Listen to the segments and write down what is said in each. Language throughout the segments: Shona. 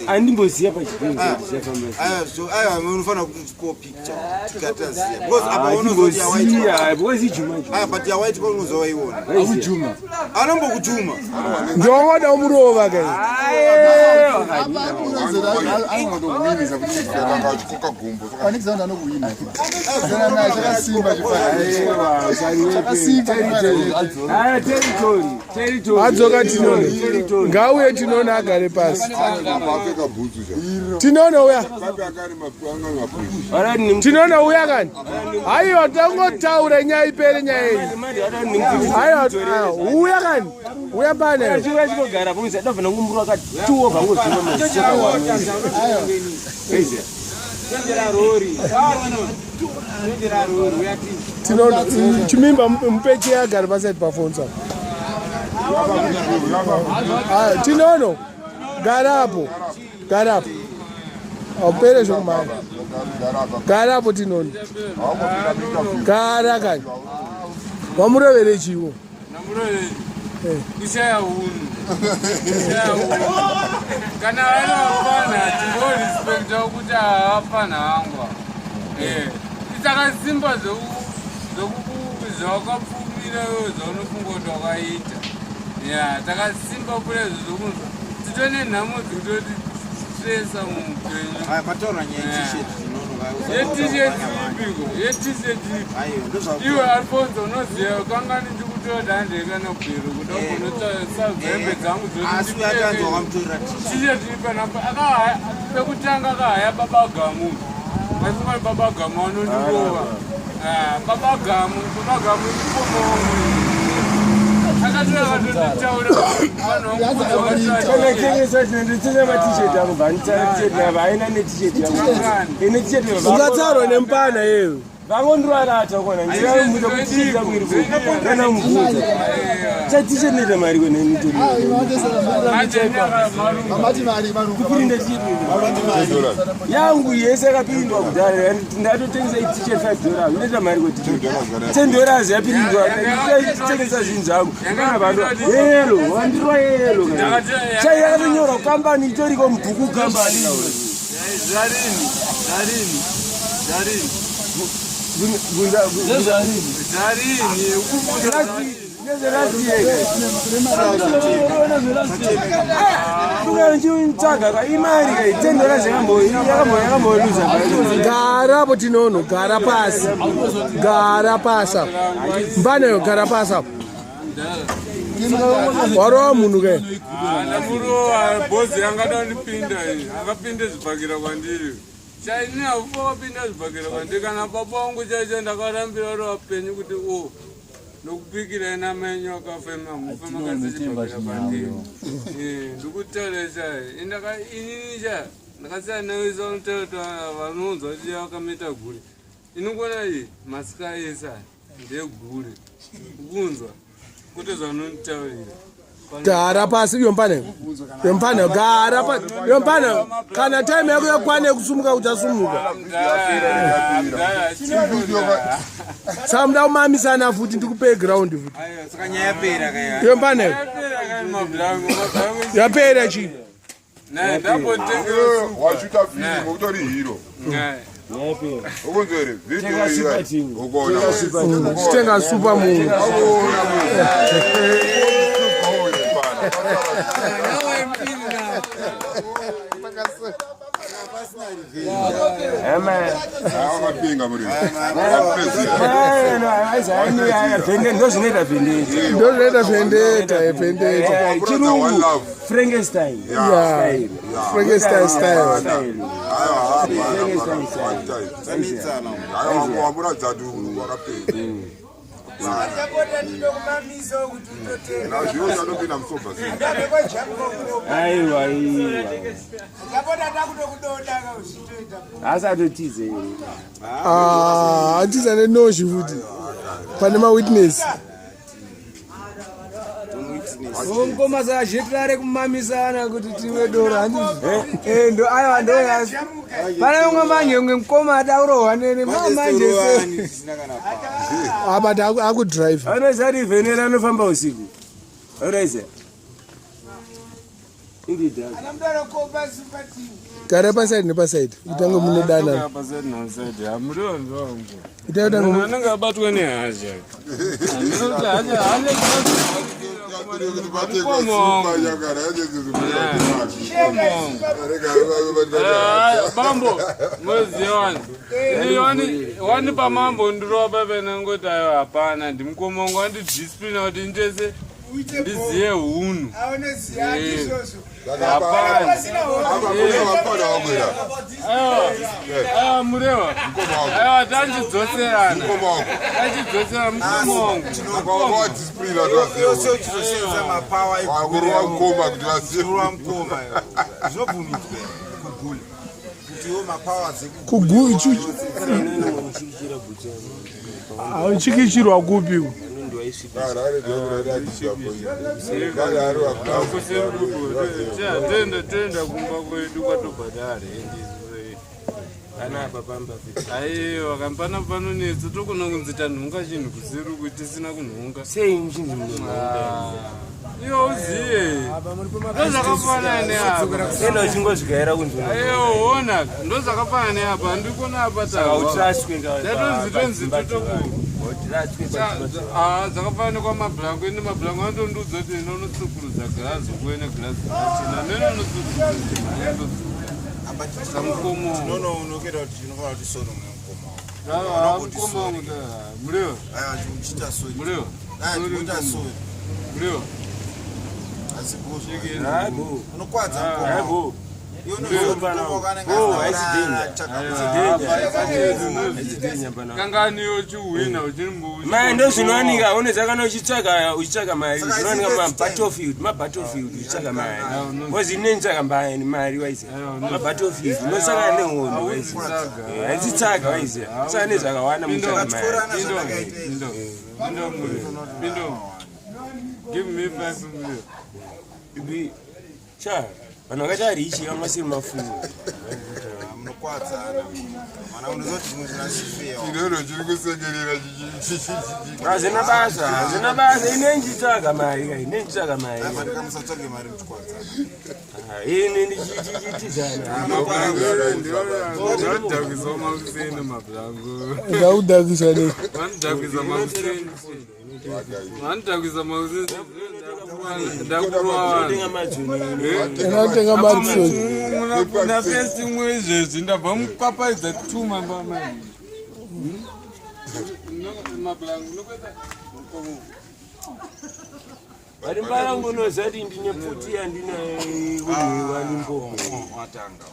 Andimboziva pachiunofanira kuti picture tikataziva because apa unozotiyawaitwa because ijuma but yawaitwa unozowaiona anombokujuma ndongoda umurova kai Adzoka Tinono, ngauye Tinono agare pasi. Tinono uya, Tinono uya kani. Haiwa, tangotaura nyaya ipere nyaya iyi. Haiwa, uya kani, uya pane. Tinono chimimba mupeche agare paside pafonsa. Tinono gara apo, gara apo. Aupere zvekumhanya. Gara apo Tinono. Gara kani. Wamurovere chiwo. Kushaya hunhu. Kushaya hunhu. Kana vari vafana timborespekta kuti havafana hangu. Eh. Takasimba zvawakapfumira iwe zvaunofunga kuti wakaita. Ya, takasimba kure zvokunzwa. Titone nhamo dzikutoti stressa muupenyu. Aya pataura nyaya ye-t-shirt tinono Ye-t-shirt ipiko? Ye-t-shirt ipi? Ayo ndozva Iwe Alfonso unoziva kangani ndikutora dande kana bhero kuda kunotsvaga hembe dzangu Asi uyo atanzi wakamutorera t-shirt. T-shirt ipi akahaya pekutanga akahaya baba gamu. Vafunga kuti baba gamu anondirova. Ah, baba gamu, baba gamu mukoma wangu. Akatora akatonditaura vanhu vangu. Ungatsaurwa nemupana yeyo. Vangondurarata kona ndiramuda kuti t-shirt yangu iri kupi kana mubvunza cha t-shirt noita mari kwena kuprinda t-shirt yangu yese yakapindwa kudhara ndatotengesa t-shirt 5 dollars unoita mari kwe t-shirt 10 dollars yapindwa ndatengesa zvinhu zvangu kana vanhu yelo wandirwa yelo chai yakatonyorwa kambani itoriko mubhuku kambani Zvarini, zvarini, zvarini. Zvarini, Tsvaga imari kai 10 dollars yakamboluza. Gara apo Tinono, gara pasi. Gara pasi apo. Mbaneyo gara pasi apo. Warova munhu ke? Ndamurova bhozi yanga ndipinda iyi. Akapinda zvibhakira kwandiri. Chaini haufa wapinda zvibhakira kwandiri kana baba wangu chaicho ndakarambira vari vapenyu kuti o nokubikira ina menyu akafema mufe makasi zvibhakira kwandiri. Ndikutaura chai. Indaka inini cha ndakasiyana newe vanotaura vanonzwa kuti vakameta gure. Inongona iyi masika ese aya. Ndegure. Ukunzwa. Kwete zvanonditaurira. Gara pasi iyo mpane. Iyo mpane gara pasi. Iyo mpane kana time yako yakwana yekusumuka uchasumuka. Saka muda kumamisana futi ndikupe ground futi. Saka nyaya yapera kaya. Iyo mpane. Yapera chii? Wachuta filimu utori hero. Ukunzwere video ukona. Chitenga super munhu. Ndozvinoita vendeta. Ndozvinoita vendeta, vendeta. Chirungu. Frankenstein. Yeah. Frankenstein style. Aiwa, aiwa. Asatotize. Ah, atiza nenozhi futi. Pane mawitness. Ngoma zazhetirare kumamisana kuti timwe doro handizvo. Eh ndo aiwa ndo yasi. Pane umwe manje umwe mukoma ada nene manje se. Apa aku drive. Anozari venera anofamba usiku. Alright. Gara pasaidi nepasaidi utange munodanana. Anenge abatwa nehasha. Bambo moziva wani ini wani pamambo ndirova pavena ngoti ayo hapana ndimukoma wangu wandidisciplina kuti nditese ndiziye hunhu. Hapana murewa aiwa tanchidzoserana tanchidzoserana mukoma wangu Zvinobvumidzwa kugula kuti iwo mapower Auchikichirwa kupi? Tenda kumba kwedu kwatobhadhara aiwa kampana panonetsa tokona kunzi tanhunga chinhu kuseri uku tisina kunhunga. Sei muchinzi munhunga? Iwe uziye ndozvakafanana neapa. Ena uchingozvigaira kunzi aiwa ona ndozvakafanana neapa handikona apa tatonzi tonzi totoku zvakafanana nekwamablango ende mablango anotondiudza kuti enda unotsukurudza girazi ukuene girazi rakachena nene unotsukurudza Samukomo. Tinonoonokera kuti tinofanira kuti sori mukoma. Mukoma wangu murewa. Aiwa tichita sori. Murewa. Aiwa tichita sori. Murewa. Asi bho. Unokwadza mukoma. Kanganiyo chiwina uchiri Mai ndozvinowanika uneza kana uchitsvaga uchitsvaga mari zvinowanika mabattlefield mabattlefield uchitsvaga mari because ine nditsvaga mari waiziva mabattlefield unosangana nehondo waiziva haitsitsvaga waiziva saka nezvakawanda mutsvaga mari. Give me 5 million. Cha vanhu vakaita richi vanga vasiri mafungu. Munokwadzana. Mwana unozoti zvimwe zvinasifewa. Chinoro chiri kusekerera. Hazvina basa, hazvina basa. Ine ndichitsvaga mari kai, ine ndichitsvaga mari. Apa ndikamusatsvage mari muchikwadzana. Ine ndichitizana. Ndakudhakisa makuseni mablango. Ndakudhakisa nei? Vandidhakisa makuseni. Vandidhakisa makuseni. Ndakurwa. Unotenga marisoni. Kuna fesi imwe izvezvi ndabva mukwapaidza tuma mbamai. Mablango nokuita. Vari mbarangu unoziva kuti ndine pfuti yandina kunhuiwa nembomo. Watanga.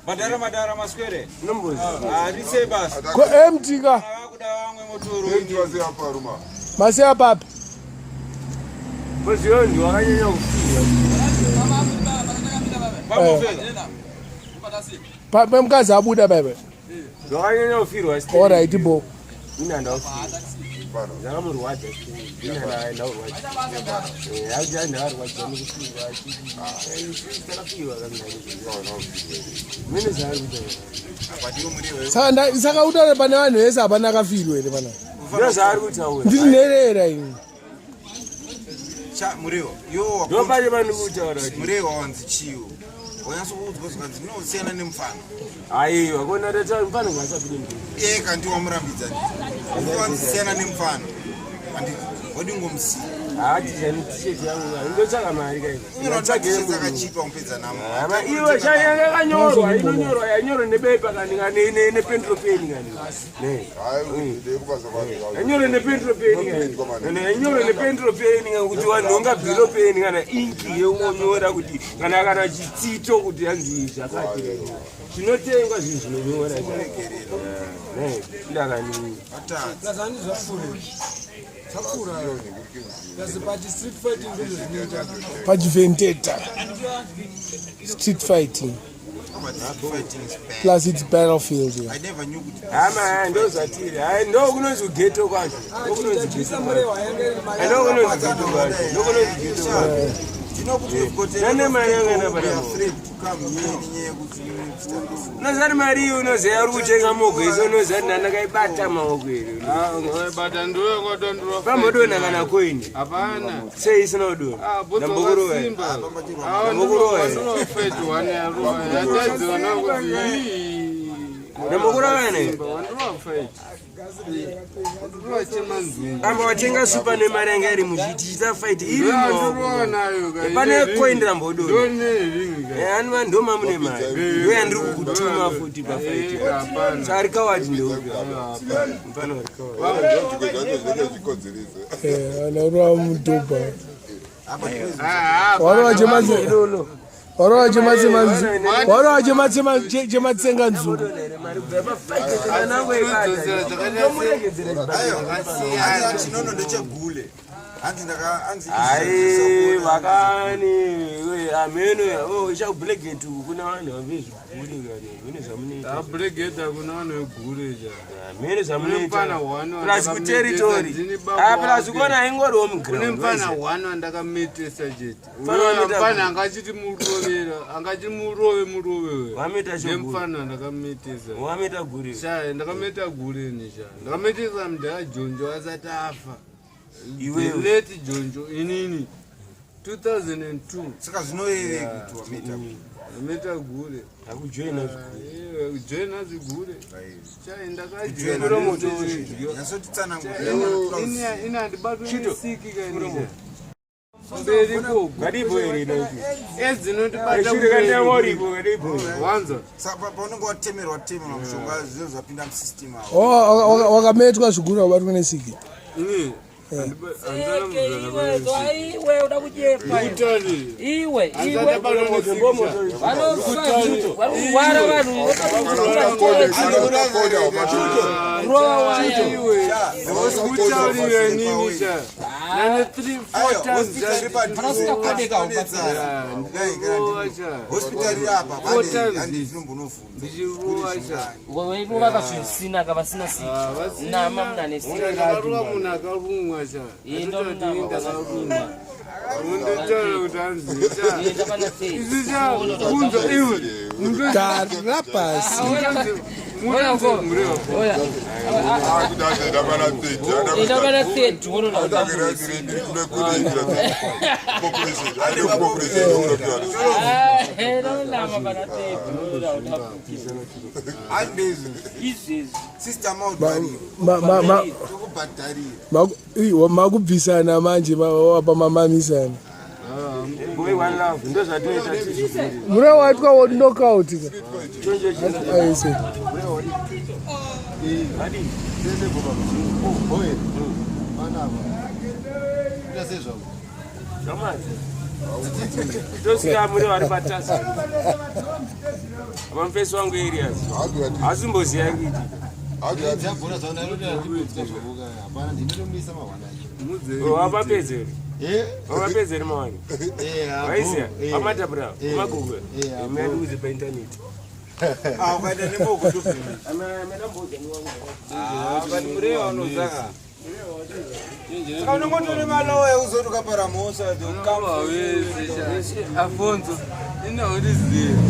Madara madara maswere. Unomboziva. Harise basa. Ko empty ka? Kuda vamwe motoro. Masiya papi? Koziyo wakanyanya kufirwa. Pamukadzi abuda baba. Wakanyanya kufirwa. All right bo. Ina ndakufirwa. Zvakamurwadza. Ina ndakurwadza. Auti ndakarwadza nekufirwa. Takafirwa Mene zvaari kuita. Saka utaure pane vanhu vese hapana akafirwa here pana? Ndozvaari zvaari kutaura. Ndiri nherera ini. Cha muriwo. Yo Ndopane vanhu kutaura kuti. Muriwo wanzi chiwo. Wanyatsokuudzwa zvikanzi zvinosiyana nemufano. Aiwa kona tata mufano ngasapinde mudheni. Iye kandi wamurambidza ndi. Wanzi siyana nemufano. Handiti wadingomusiya. Haatizani t-shirt yangu ndotsvaka mari kai. Unotsvage dzakachipa mupedza namo. Ama iwe chanyanga yakanyorwa inonyorwa yanyorwa nebepa kani kani nependro peni kani. Ne. Yanyorwa nependro peni kani. Yanyorwa nependro peni kani kuti wanhonga bhiro peni kana inki yeungonyora kuti kana kana chitsito kuti yanzi zvakati. Chinotengwa zvinhu zvinonyora. Ne. Ndakani. Pachivendetta. Street fighting. Plus it's battlefield. Yeah. I never knew kuti Hama, ndo zvatiri. Hai, ndo kunonzi ghetto kwacho. Ndo kunonzi ghetto kwacho. Ndo kunonzi ghetto kwacho. Ndo kunonzi ghetto kwacho. Do you know kuti we've got a Nane lot of mari people yanga who ina are padamo. afraid to come here nenyaya yekuti Unozati mari iyi unoziva uri kutenga mogo iso unoziva kuti ndandakaibata maoko here. Bata ndiwe kwatandura. Pambodonha kana koini. Hapana. Sei isina kudonha? Ah, botso Ndambokurova. wakasimba. Ndambokurova. Ndambokurova. Ndatadziwa kuti ii. Ndambokurova ne? Wandurova fight. Wandurova chemanzungu. Amba watenga supa nemari yanga iri muchiti fight iri mumaoko. Ndurova nayo ka. Pane coin rambodonha. Ndone ring ka. Ani vanhu ndo mamune mari. Ndo yandiri kukutuma futi pafight. Hapana. Sari kawati ndeupi. Mfano wari kawati. Eh, vanaurova mudhobha. Ah, Warova warova chematsenga nzungu. Hanzi chinono ndechegule. Hanzi ndaka hanzi Ai, vakani we ameno oh ichakublegeti kuna vanhu vave zvigure kani kune zvamunoita. Abregeta kuna vanhu vegure cha. Ameno Kune mfana zvamunoita. one Plus kuterritory. Ah, plus kuona ingoriwo Kune muground. mfana one wandakamitesa chete. Mfana wamita Mfana gure. angachiti murovera, angachiti murove murove we. Wamita chogure. Nemfana ndakamitesa. Wamita gure. Sha, ndakameta gure ni sha. Ndakamitesa mudhara Jonjo asati afa. Iwewe. The late Jonjo inini. 2002 saka zvinorevei kuti wameta ndameta gure. Akujoina zvigure. Eh, Joina zvigure. Sha, Joina ndakajoina nyatsotitsanangura Ina handibatwi nesiki kaini. Mberi koko. Ngadipo here inoiti. Edzinotibata Shure kandamoripo ngadipo. Wanza. Saka paunenge watemerwa temerwa mushonga zviro zvapinda musystem avo Oh, wakametwa zviguru wabatwa nesiki. Ini. Iwe iwe uda kujepa Ndikutari. iwe iwe Ndikutari. vanorwara vanhu rova waya Ndikutari nini cha. Nane 3 4 times. Hospitari apa Four times. handinombonobvunza Ndichiruwa cha. vaka zvisina ka vasina siki nama munane siki Ndakarwa munhu akarumwa cha. Ndo Ndakarumwa. Undotaura kuti hanzi cha. enda pana sei Izi cha kunza iwe. Gara pasi. oya enda pana third wonoona nama pana third wonoona handizvo izvezvi system audharira Ma- ma- ma- tokubhadharira Makubvisana manje apa mamamisana. Boy one love ndo zvatoita tizvigure. Mune waitwa wo knockout ka. Chonjo chino. Aise. Vadi. Zvamai. Tosvika muri vari patasi. Apa mufesi wangu Elias. Hasimboziva kuiti. Wapapedzeri. Wapapedzeri mawani. Waisiya. Pamatabra. Pamagugu. Madiuze paintaneti. ukaenda nemoko saka unongotore maloya uzoti ukapara mhosva Afonso, ina uriziva.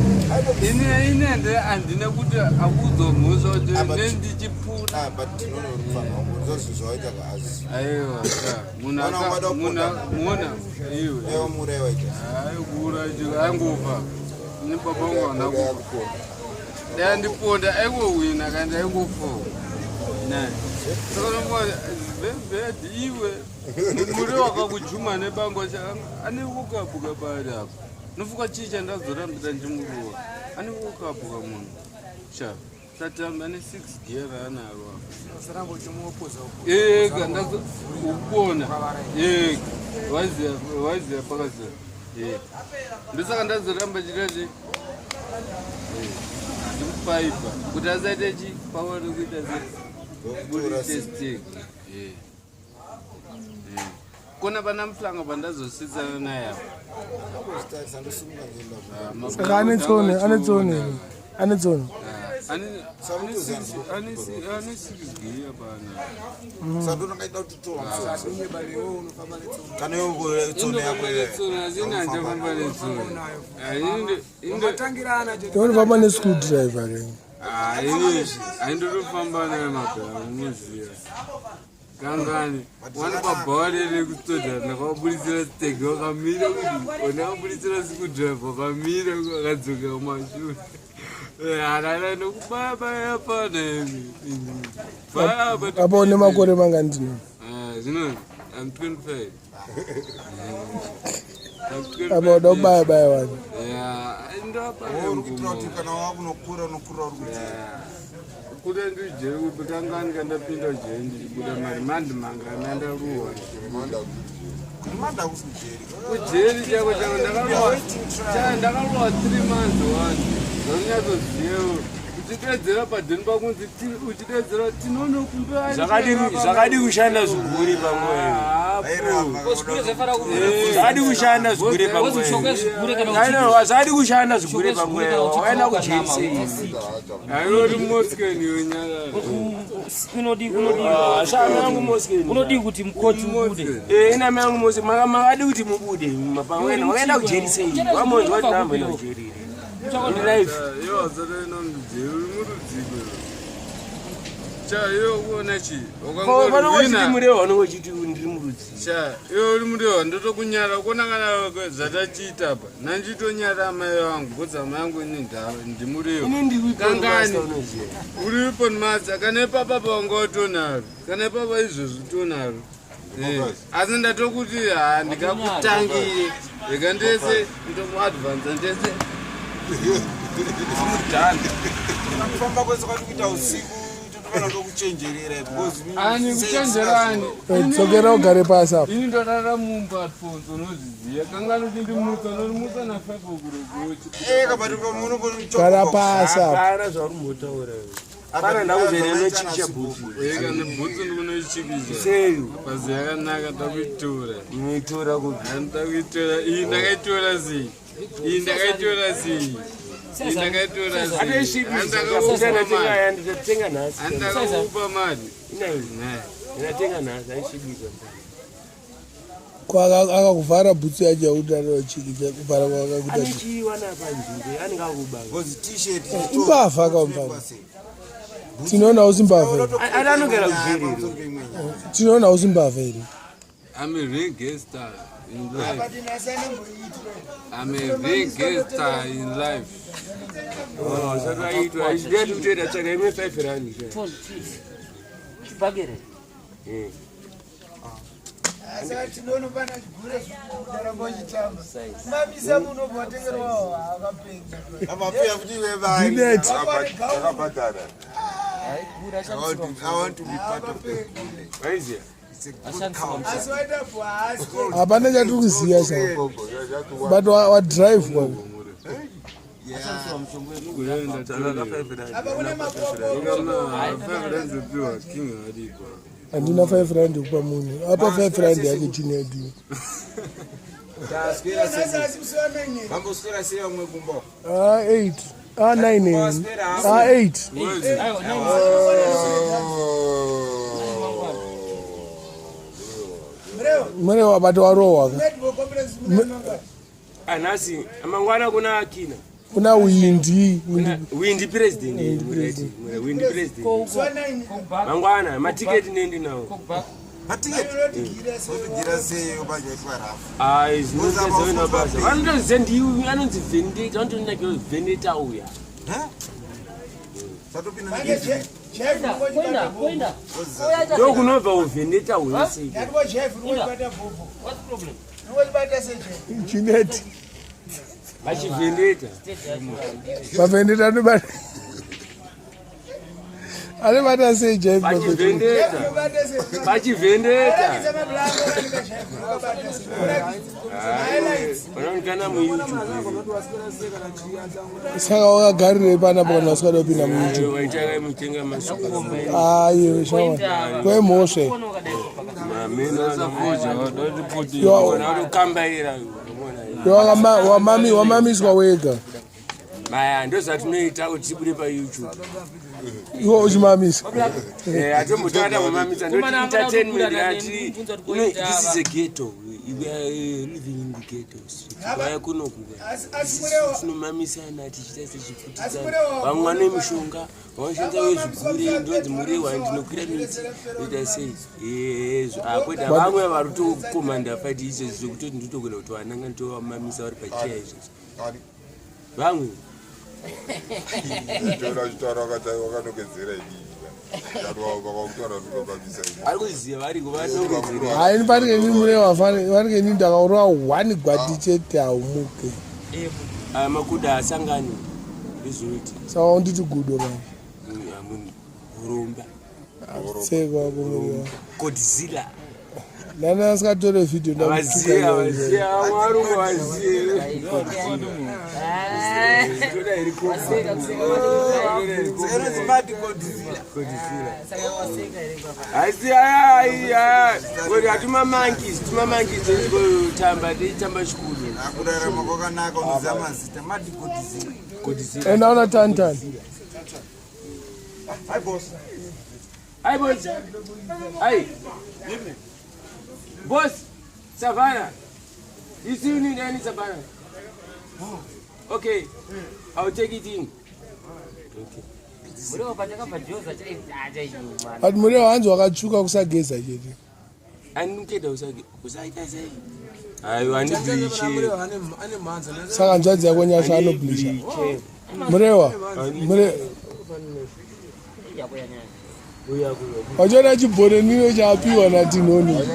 Ini ine nde handina kuti akudzo mhosva kuti nendichipfuura. but tinonofanira zvawaita kaazi Aiwa, sha. Munhu Mwana wada munhu muona iwe. ewa muurayi waita Aikura cho aingofa. Ini baba vangu havana kufa. Dai andiponda aingowina kana aingofa. Naye. Saka unomuona bhebhedhi iwe. Muri wakakujuma nebango cha ane kukabuka pari apa. Nofuka chii chandazorambira ndichimuruwa. Ane kukabuka munhu. Sha. Satamba ane 6 gear raanaro apa. Ega ndazo ukubona. Ega. Waiziya waiziya pakaziya. Eh. Ndosaka ndazoramba chirati. Ndikupaipa kuti asaite chi pauri kuita se. Kutora Test. Eh. Eh. Kona pana Mhlanga pandazositsana naye apa. Saka ane tsono, ane tsono here? Ane tsono. Ane 6 gear pana. Sandonangaida kuti toa kana iwe tsono yako. Tsono asina handichafamba netsono. Unofamba neschool driver ke. Haindotofamba nayo mabhera, unoziva. Kangani wani pabhawa rere kutoda ndakavaburitsira stege wakamira kuti ndakabuditsira screwdriver wakamira akadzoka kumashure harara nokubaya baya pana baya. Apa une makore mangani ndino? Zvino I'm 25. Apa uda kubaya baya vanhu. Uri kuitira kuti kana wakunokura unokura uri kuti Kuda ndijeri kuti kangani kandapinda jeri ndichibuda mari mandi mangani andaruwa. Kuti manda kusi kujeri. Kujeri chako chako ndakaruwa, ndakaruwa 3 months one zvaunyatsoziva uchidedzera padheni pakunzi uchidedzera tinonokumbe. Zvakadi kushanda zviguri panguva. Zvakadi kushanda zvigure panguva, zvakadi kushanda zvigure panguva, wakaenda kujeri sei? Airori moskeni yonyarara. Unodi Shama yangu moskeni. Unodi kuti mukoti ubude. Inama yangu mose makadi kuti mubude pamwena wakaenda kujeri sei? Wamonzwa kuti ndamboenda kujeri in life. Iwo wasatoenda kujeri uri murudziko cha iwe kuona chi. Panongochiti murewa unongochiti ndiri murudzi. Cha iwe uri murewa ndotokunyara kuona kana zvatachiita apa nanjitonyara amai vangu because amai vangu ini ndimurewa. Ini ndiri Kangani? unoziva. Uri weapon master kana ipapa pawanga utonaro kana ipapa izvozvi utonaro. Asi ndatokuti ha ndingakutangire rega ndese ndokuadvansa ndese. Kufamba kwese kwati kuita usiku totofana tokuchenjerera because Ani kuchenjerani? Dzokera ugare pasi apa. Ini ndorara mumba, Alfonso, unozviziva kangani kuti ndimutsa unondimutsa na5 o'clock. Eka but Gara pasi apa. Hapana zvauri kumbotaura pana ndakuzoenda nochicha bhutsu. Eka nebhutsu ndikunoichikisa. Sei? Pazi yakanaka takuitora. Unoitora kupi? Takuitora iyi ndakaitora sei? Iyi ndakaitora sei? Iyi ndakaitora sei? Ataisvibisa, nditatenga nhasi. Andakakupa mari. Inai, ndatenga nhasi, aisvibisa. Ko akakuvhara bhutsu yacho yakuti anochikicha kuvhara kwakakuita. Anechiwana panzvimbo anenge akuba. Because t-shirt. Imbavha kamfana. Tinoona usimbavha here? Ari anogara kujeri. Tinoona usimbavha here? I'm a real gangster in life. I'm a real gangster in life. Sakaitwa ndati kutoita tsvaka imwe R5. Chibhagere. Saka tinonopana chigure zvidaramba uchitamba mamisa munobva watengerwawo akapenga. Amapeya kuti vevari. Juliet. Takabhadhara. I want to be part of it. Waiziya. It's a good culture. Asi waita bwasi. Hapana chatiri kuziya sa but wadrive kwa. Apa kune mapopo. R5 zopiwa king aripo. Handina R5 yekupa munhu apa R5 yake chinedi. Taswera. Asi musi wa9. Vamboswera sei vamwe kumba? A 8 a 9 a 8. Mune but warohwa ka. Anhasi mangwana kuna akina. Kuna windi. Windi president, windi president mangwana matiketi nendi nawo. Matiketi otogira sei bajaitwa rafu? Ai, zvinotedza basa vanotoziva ndiwi anonzi vendeta vanotonakira vendeta uya. Satopinda. Kwenda. Ndokunobva uvhendeta hwese. Chineti. Vachivhendeta. Pavhendeta anobata. Anobata sei jive Pachivhendeta. Pachivhendeta. Panoonekana muYouTube. Saka wakagarirei panapa kana usingada kupinda muYouTube? Waitaka mutenga masuku. Ayiwe shawa. Kwemhosva. Ukambaira. Wamamiswa wega. Maya ndozvatinoita kuti tibude paYouTube. Iwe uchimamisa. Atombotata kumamisa ndoti entertainment yati this is a ghetto. We are living in the ghetto street. Vaya kunoku. Tinomamisana tichiita sechiputidzana. Vamwe vane mishonga, vanoshandisa wezvigure ndonzi murewa ndinokwira miti ndoita sei. Yezvo akwete vamwe vari kutokomanda fight izvezvi zvekutoti ndotogona kuti vananga ndovamamisa vari pacheya izvezvi. Vamwe vari kuziva variko vanongedzera. Hayi fanike ni murewa fanike ni ndakaurwa one gwati chete haumuke. Aya makuda asangani ndizvinoiti. Saka unditi gudo manje. Munhu uromba. Tsekwa kumurewa. Godzilla. Nani asingatore video Vaziye, vaziye, varume vaziye. Toda helicopter. Asi aya aya kuti hatuma monkeys, tuma monkeys tichitamba, tichitamba chikuru. Kurarama kwakanaka unoziva mazita madigodizira. Godzilla. Enda una tantan. Hi boss. Hi boss. Hi. Boss, Savannah. You still need any Savannah? Okay. I'll take it in. Okay. Murewa patakabva Joza chaichaiuma. But murewa hanzi wakatsvuka kusageza chete. Andikeda usage usaita sei? Ayo andibleach. Saka hanzvadzi yako Nyasha anobleacha. Murewa. Mure wachiona chibhonenino chaapiwa naTinoni.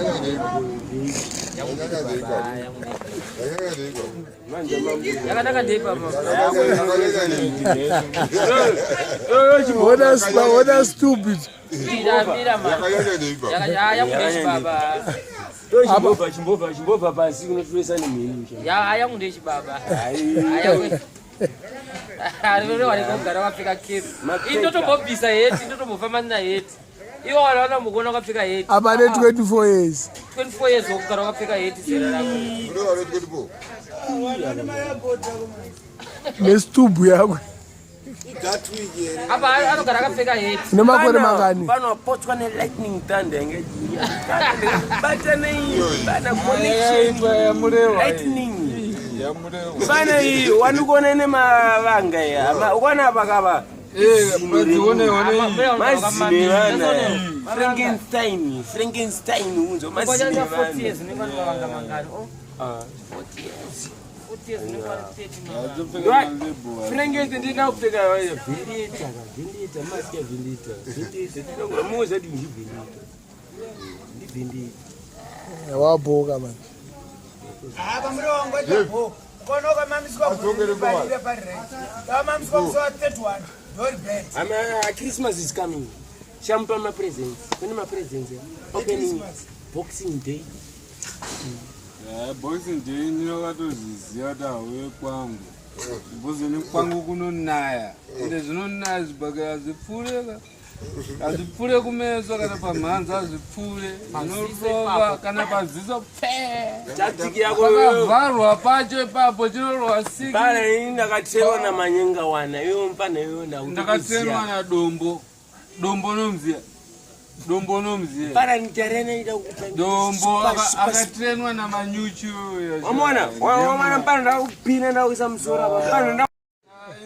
Yakanaka ndeipapa. What stupid. Mira mira man. Yakude chibaba. Chimbobva chimbobva chimbobva pasi unotoresa nemheni. Ya yakude chibaba. Murewa nekugara wakapfeka cap. Indotombobvisa heti, indotombofamba nina heti. Iwo wana vanombokona wakapfeka heti. Apa ne 24 years. 24 years wokugara wakapfeka heti zera rako. Nestubu yako. Apa anogara akapfeka heti. Une makore mangani? Panopotswa nelightning thunder inge batana iyi bana connection lightning bana iyi wanikuona ine mavanga iya ukwana pakava mazino evana Frankenstein Frankenstein unzo mazino Ukwanyanza 40 evana years unenge wane mavanga mangani? Oh, 40 years. 40 years unenge wane 30 mavanga. Frankenstein ndina kupfeka vendeta vendeta mask ya vendeta vendeta ndinongora muza kuti ndi vendeta ndi vendeta Wabhoka manje. Apa murewa wangu waita ukaona ukamamiswa kubarira pari right. Ukamamiswa musi wa 31 ndori bed. Ama Christmas is coming. Chamupa ma presents. Kune ma presents. Opening Boxing Day. Boxing Day ndinokatozviziva kuti hauye kwangu. Because ini kwangu kunonaya. Ende zvinonaya zvibhakera hazvipfuure ka. Hazvipfuure kumeso kana pamhanza hazvipfuure. Zvinorova kana paziso pfee. Tactic yako iyoyo. Pakavharwa pacho ipapo chinorohwa siki. Pana ini ndakatewa na manyenga wana. Iwe mpana iwe Ndakatenwa nadombo. Dombo nomuziya. Dombo nomuziya. Pana niterena ida kupa. Dombo akatrenwa namanyuchi. Wamona, wamona mpana ndakupina ndakuisa musoro apa. Pana nda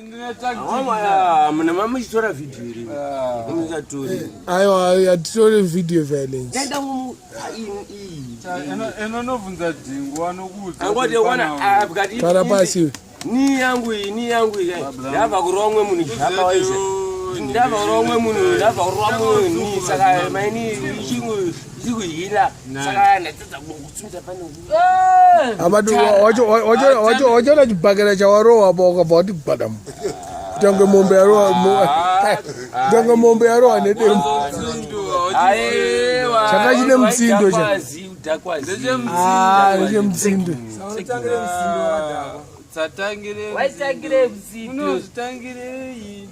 Ndine tactic. Wamona, muna mamuchitora video iri. Musatori. Aiwa hatitore video violence. Ndaenda mu iyi. Enonobvunza dhingo anokuudza. Angoti wana akati Para pasi. Ni yangu iyi, ni yangu iyi. Ndabva kurova umwe munhu japa waizve. Ndabva kurova umwe munhu, ndabva kurova munhu ni saka maini chingu chikuhila. Saka ndatadza kutsumisa pane. Apa wacho wacho wacho chibhakera chawarowa apa ukabva wati gwadamu. Kutange mombe yarowa kutange mombe yarowa nedemo. Chaka chine mutsindo cha. Ah, ndechemutsindo. Tsatangire. Waitangire mutsindo. Unozvitangirei?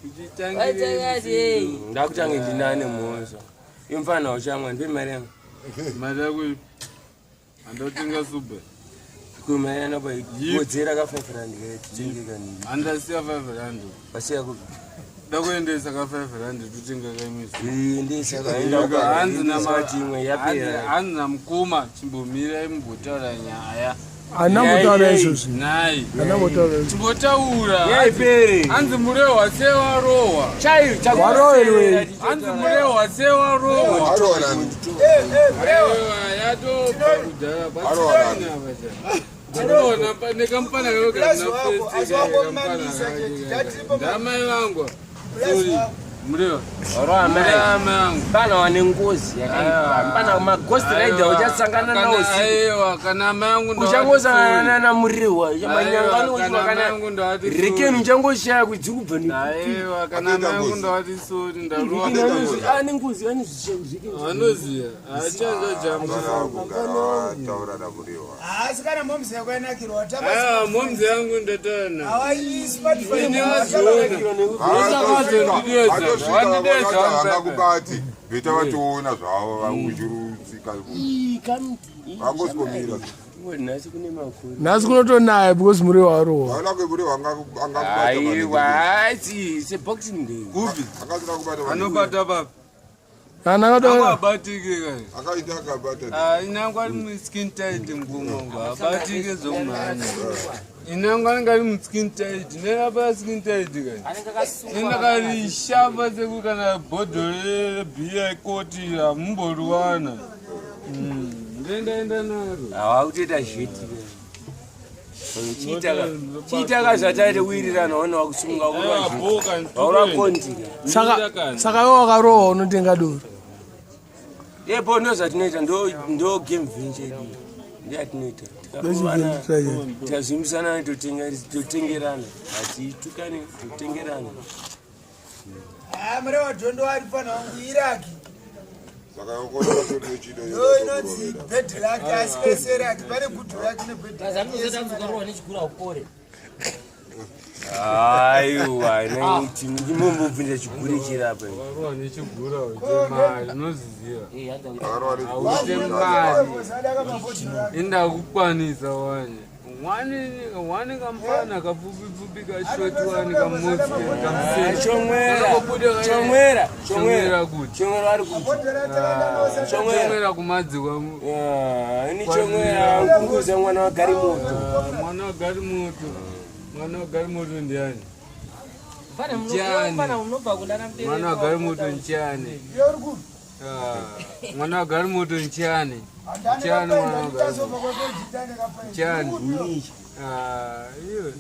Uchitangirei? Ndakutange ndinane mhosva. Imfana uchamwa ndipe mari yangu. Mari yako ipi? Andotenga sube. Kumari yangu pa wodzera ka 5 rand titenge kani. Andasiya 5 rand. Wasiya kupi? Ndakuendesa ka 5 rand totenga kaimisi. Endesa kaenda Hanzi namati imwe yapera. Hanzi namukoma chimbomirai mumbotaura nyaya. Handina kumbotaura izvozvi. Nhai. Handina kumbotaura izvozvi. Chimbotaura. Yaipere. Hanzi murehwa sewarohwa. Chai Warohwerwei? Hanzi murehwa sewarohwa. Arohwa nani? Aiwa yatobva kudhara Arohwa nani? Arohwa nekamupana Plus wako, asi wako mamisa chete. Tatipo Ndamai vangu. Plus Sorry. wako. Murehwa. Warohwa Murehwa mai. amai vangu. Pana wane ngozi yakaipa. Pana maghost rider uchasangana nawo usiku. Aiwa kana amai vangu ndawati Uchangosangana sorry. namuriwa. Manyangano Aiwa, kana amai kana vangu ndawati sorry. rekeni uchangoshaya kuti kubva nekupi. Aiwa kana amai vangu ndawati sorry ndarohwa. Ane ngozi ane zvishe Vanoziya. Achanza jamba. Taura namuriwa. Asi kana momzi yako yanakirwa Aiwa momzi yangu ndataura nayo. Hawaii smartphone. Ini waziona. Atosvika angakubati beta vatoona zvavo uchirutsika vangosikomira Nhasi kune makore. Nhasi kunotonaya because muriwo warowa. vaona kwemuriwa angakubata Aiwa, haisi seboxing day. Kupi? akasina kubata Anobata papi? Ana akataura Abatike kai. akaita akabata Ah, inangwa ari muskin tight mukumongo abatike zvokumhanya. Inangwa anenge ari muskin tight, nerapa skin tight kai. Anenge akasungwa. Indakarishamba seku kana bhodhoro rebhiya ikoti hamumboriwana. Ndendaenda naro. Hawakutoita zveti. Chiitaka zvataite kuwirirana ona wakusunga waura kondika. saka saka iwe wakarohwa unotenga doro. Epo ndo zvatinoita ndo ndo game venture yedu. Ndeyatinoita. Tikarovana tikazimbisana totengerana. Hatitukane totengerana. Ah, murehwa dhondo ari fana wangu Iraki. saka ukona vatori Ndo inonzi bed rake asi vese rake pane good rake nebed Kazi anozoita kuti ukarohwa nechigura upore. Aiwa, ndimombobvunza chigure chirapa. Warohwa nechigura uite mari, unoziziva. Eh, hanzi Auite mari. Indakukwanisa wani. Wani kamfana kapfupi-pfupi kashoti wani kamotsi kamuseni. Chomwera. Kabuda Chomwera. Chomwera kuti. Chomwera ari kuti. Chomwera. Chomwera kumadzi kwamu. Ini chomwera nkunguza mwana wa Garimoto. Mwana wa Garimoto. Mwana wa Garimoto ndiani? Mfana Ndiani? mfana unobva kunana mbere. Mwana wa Garimoto ndiani? Ah, Mwana wa Garimoto ndiani? Ndiani mwana wa Garimoto? Ndiani? Ah, iyo.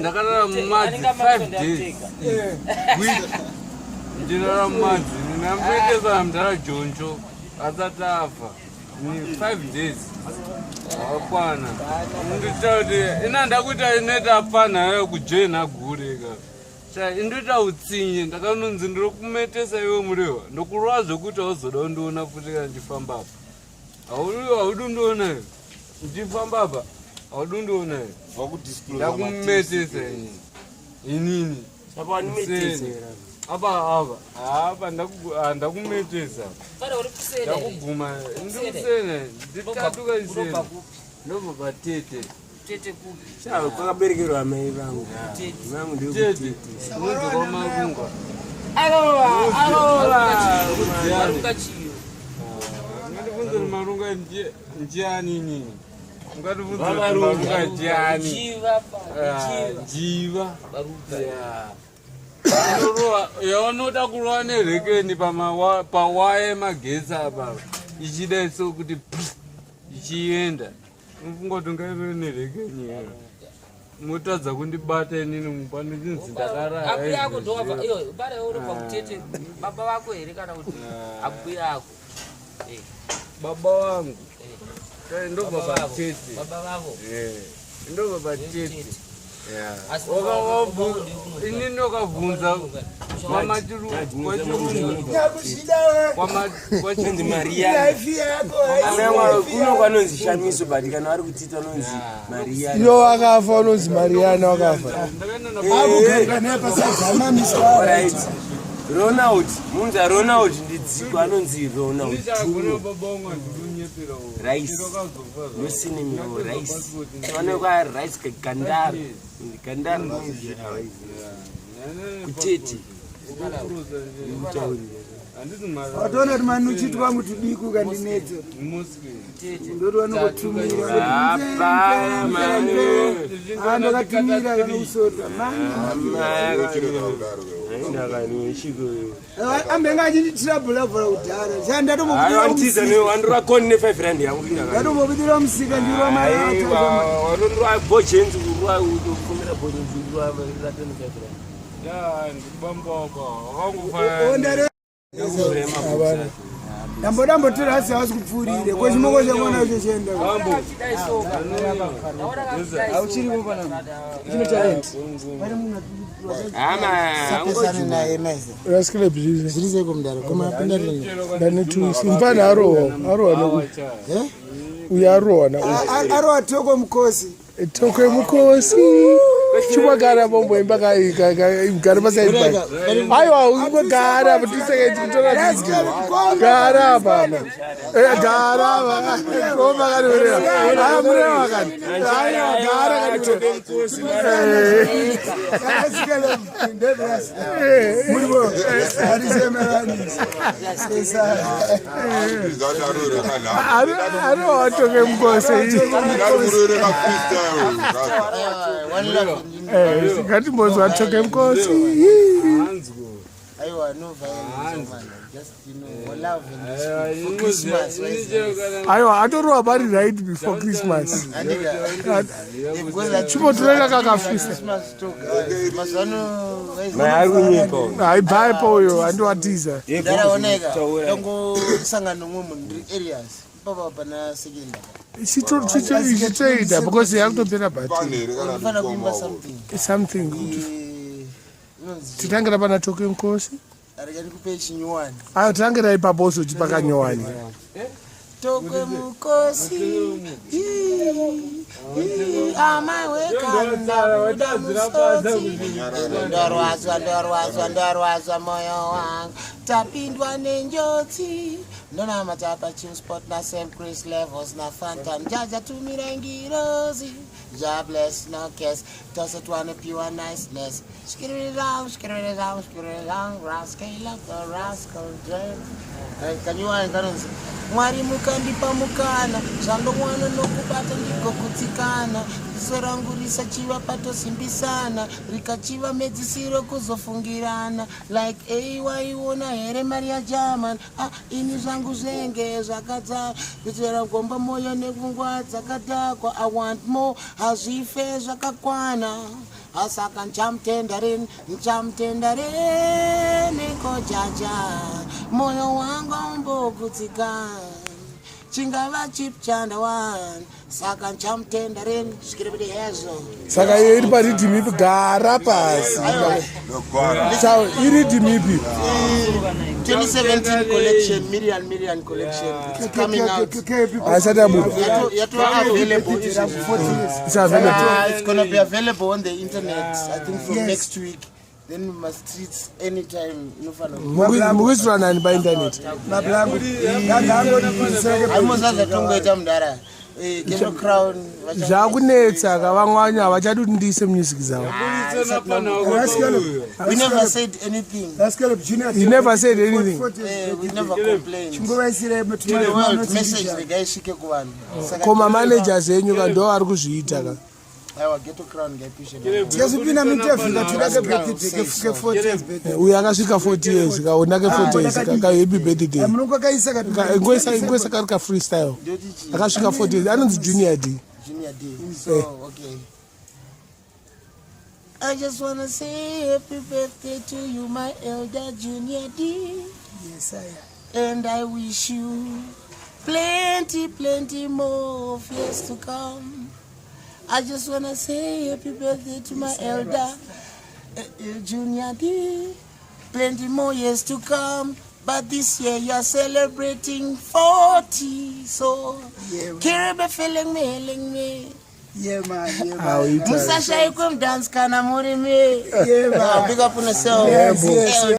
Ndakarara mumadzi 5 days week ndichirara mumadzi ndinamboendesa mudhara jonjo asati afa Ni 5 days akakwana nditaura kuti ina ndakuita inoita apfana yayo kujoina gure ka Sha indoita utsinye ndakanonzi ndiri kumetesa iwe murehwa ndokurova zvekuti hauzoda kundiona futi kana ndichifamba apa haudi undiona iwe ndichifamba apa haudi undiona iwe ndakumetesa inini inini Sapa wanimetesera. apa apa apa ndakumetesa Mfana uri kusena. here? ndakuguma ndikusene nditatuka Unobva isene kupi? ndobva patete Tete kupi? Chavo kwakaberekerwa amai vangu. Vangu tete ndekutete. unonzi kwamarunga Arova, arova. Maruka chiyo. ungatibvunza kuti marunga ndiani inini ungatibvunza kuti Vamarunga. marunga ndiani Chiva pa. Ah, Chiva. njiva Baruka. Yeah. Inorova- yaunoda kurova nerekeni pawaya yemagetsi apa ichida so kuti pfu, ichienda unofunga kuti ungairove nerekeni here motadza kundibata inini mumba ndichinzi ndakarara Ambuya ako ndowabva. izvozvi. Iyo, bara unobva kutete. Baba vako here kana kuti ambuya ako? Eh. baba vangu Ndobva patete. Baba vavo. Eh, ndobva patete. Asi Ini ndokabvunza kwamachirungu. Anzi Mariana. Kuno kwanonzi Shamiso but kana vari kutita anonzi Mariana. Iyo wakafa unonzi Mariana wakafa. Alright. Ronald, munza Ronald ndidziko anonzi Ronald. Rice. Nosinemiwo rice. Vanokwa rice kagandara. Gandara rinonzi rice. Kutete. Watoona kuti manuchi twangu tudiku kandinetsa ndoti vanokutumira ndakatumira kanokusota ambenga achinditirabulavhura kudhara shandatombobudira koni ne 5 rand yangu ndatombobudira musika ndirwa maiwanorwa bojenzi urwa utokumbira bojenzi urwa ratoni 5 rand. Ndamboda mbotora asi hausi kupfuurire kwechimoko chamwana icho chienda Mfana arohwa arohwa noku uyo arohwa na arohwa toko mukosi. Toko mukosi chimwagara bomboimba gara pasaidi pake. Aiwa, ungogara apa 2 seconds kutora video. Gara apa apa. Gara apa goma kani murewa. Aya murewa kani. Aiwa, gara kani. Arohwa toke mukosi. Ngatimbonzwa toke mukosi. Aiwa, no violence, man. Just love and respect for Christmas. Aiwa, atorova pari right before Christmas. Chimbotoreka kakafisa. Haibvaipo uyo andiwatiza. Ndaraoneka ndangosangana nomumwe munhu ndiri areas ipapa pana secondary. Ichitoita because yakutopera bati. Unofanira kuimba something. Something. Inonzi Titangira pana toke nkosi. Arega ndikupe chinyuwani. Ayo, titangira ipapo uzochipa kanyowani. Tokwe mukosi amaiwekanda musoti, ndorwadzwa, ndorwadzwa, ndorwadzwa moyo wangu, tapindwa nenjodzi, ndonamata paChillspot naSam Chris Levels naFantan jaja, tumira ngirozi. Jah bless no case, tose twanopiwa niceness. Skiririrang, skiririrang, skiririrang, rascal the rascal James. Kanyuwani kanonzi Mwari mukandipa mukana, zvandowana nokubata ndigokutsikana, ziso rangu risachiva patosimbisana, rikachiva mhedzisiro kuzofungirana like ei waiona here mari yagerman. Ah, ini zvangu zvenge zvakadza kuitira gomba moyo nepfungwa dzakadhakwa. I want more, hazvife zvakakwana, asaka nchamutendaren, nchamutendaren jaja, moyo wangu aumbokutsika, chingava chip chandawan, saka nchamutendaren svikiripiti hezo. Saka iyo iri pariddim ipi? Gara pasi. Iriddim ipi? 2017 collection, Million Million collection. It's coming out. Asati abuda. Yato available. It's available. It's gonna be available on the internet, I think from next week. Then my streets anytime inofana. Mukuisirwa nani paintaneti? Haimozaza tongoita mudara. Ghetto Crown. Zvakunetsa ka, vamwe vanyu havachadi kuti ndiise music dzavo. We never said anything. You never said anything. We never complained. To the world message regai isvike kuvanhu. Saka Ko mamanagers enyu ka ndo ari kuzviita ka? Aiwa, Ghetto Crown ngaipishe. Tikazopinda muinterview katodake birthday ke 40 years birthday. Uyo akasvika 40 years kaona ke 40 years ka happy birthday. Munongo kaisa. Ngoisa kari ka freestyle. Akasvika 40 years, anonzi Junior D. Junior D. So, okay. I just wanna say happy birthday to you, my elder Junior D. Yes, I And I wish you plenty. Plenty, plenty more of years to come. I just wanna say happy birthday to my elder, Junior D. Plenty more years to come, but this year you're celebrating 40. So, yeah, feeling me, healing me. Yeah, man. Yeah, man. Musashaikwe mdance kana muri me. Yeah, man. Big up on yourself. Yes, yes.